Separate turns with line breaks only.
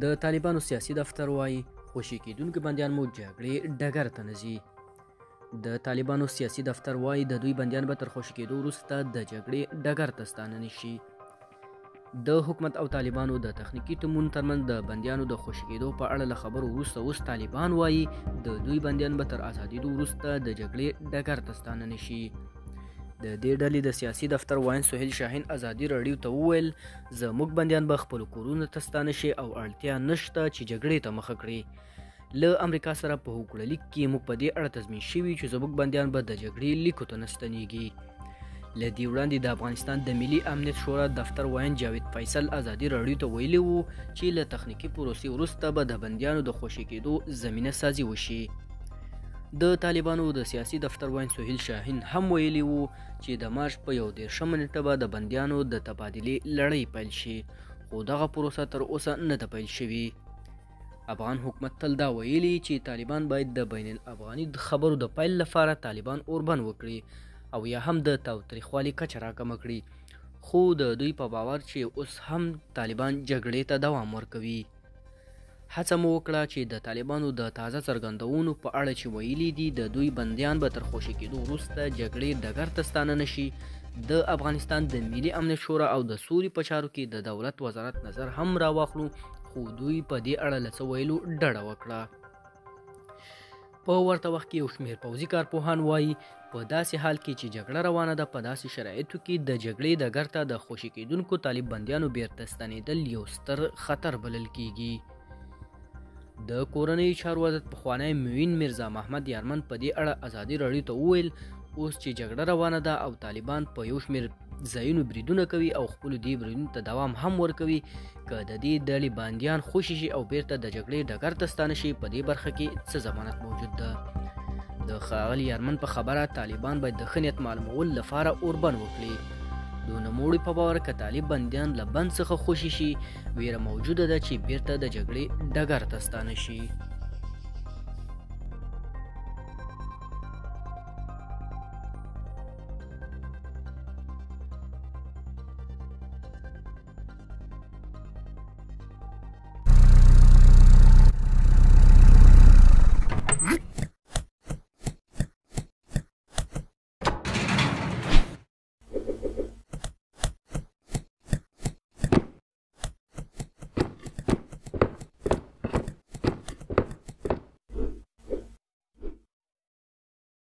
د طالبانو سیاسي دفتر وايي، خوشې کېدونکي بندیان مو جګړې ډګر ته نه ځي. د طالبانو سیاسي دفتر وايي، د دوی بندیان به تر خوشې کېدو وروسته د جګړې ډګر ته ستانه نه شي. د حکومت او طالبانو د تخنیکي ټیمونو ترمنځ د بندیانو د خوشې کېدو په اړه له خبرو وروسته اوس طالبان وايي، د دوی بندیان به تر ازادېدو وروسته د جګړې ډګر ته ستانه نه شي. د دې ډلې د سیاسي دفتر ویاند سهیل شاهین ازادي راډیو ته وویل، زموږ بندیان به خپلو کورونو ته ستانه شي او اړتیا نشته چې جګړې ته مخه کړي. له امریکا سره په هوکړه لیک کې موږ په دې اړه تضمین شوي چې زموږ بندیان به د جګړې لیکو ته نه ستنیږي. له دې وړاندې د افغانستان د ملي امنیت شورا دفتر ویاند جاوید فیصل ازادي راډیو ته ویلي وو چې له تخنیکي پروسې وروسته به د بندیانو د خوشې کېدو زمینه سازي وشي. د طالبانو د سیاسي دفتر ویاند سهیل شاهین هم ویلي وو چې د مارچ په 31 نېټه به د بندیانو د تبادلې لړۍ پیل شي، خو دغه پروسه تر اوسه نه ده پیل شوې. افغان حکومت تل دا ویلي چې طالبان باید د بین الافغاني خبرو د پیل لپاره طالبان اوربند وکړي او یا هم د تاوتریخوالي کچه راکمه کړي، خو د دوی په باور چې اوس هم طالبان جګړې ته دوام ورکوي. هڅه مو وکړه چې د طالبانو د تازه څرګندونو په اړه چې ویلي دي د دوی بندیان به تر خوشې کېدو وروسته جګړې ډګر ته ستانه نه شي، د افغانستان د ملي امنیت شورا او د سولې په چارو کې د دولت وزارت نظر هم راواخلو، خو دوی په دې اړه له څه ویلو ډډه وکړه. په ورته وخت کې یو شمېر پوځي کارپوهان وايي، په داسې حال کې چې جګړه روانه ده، په داسې شرایطو کې د جګړې ډګر ته د خوشې کېدونکو طالب بندیانو بیرته ستنېدل یو ستر خطر بلل کېږي. د کورنیو چارو وزارت پخوانی معین میرزا محمد یارمند په دې اړه ازادي راډیو ته وویل، اوس چې جګړه روانه ده او طالبان په یو شمېر ځایونو بریدونه کوي او خپلو دې بریدونو ته دوام هم ورکوي، که د دې ډلې بندیان خوشې شي او بیرته د جګړې ډګر ته ستانه شي، په دې برخه کې څه ضمانت موجود ده؟ د ښاغلي یارمند په خبره، طالبان باید د ښه نیت معلومولو لپاره اوربند وکړي. د نوموړي په باور، که طالب بندیان له بند څخه خوشې شي، ویره موجوده ده چې بیرته د جګړې ډګر ته ستانه شي.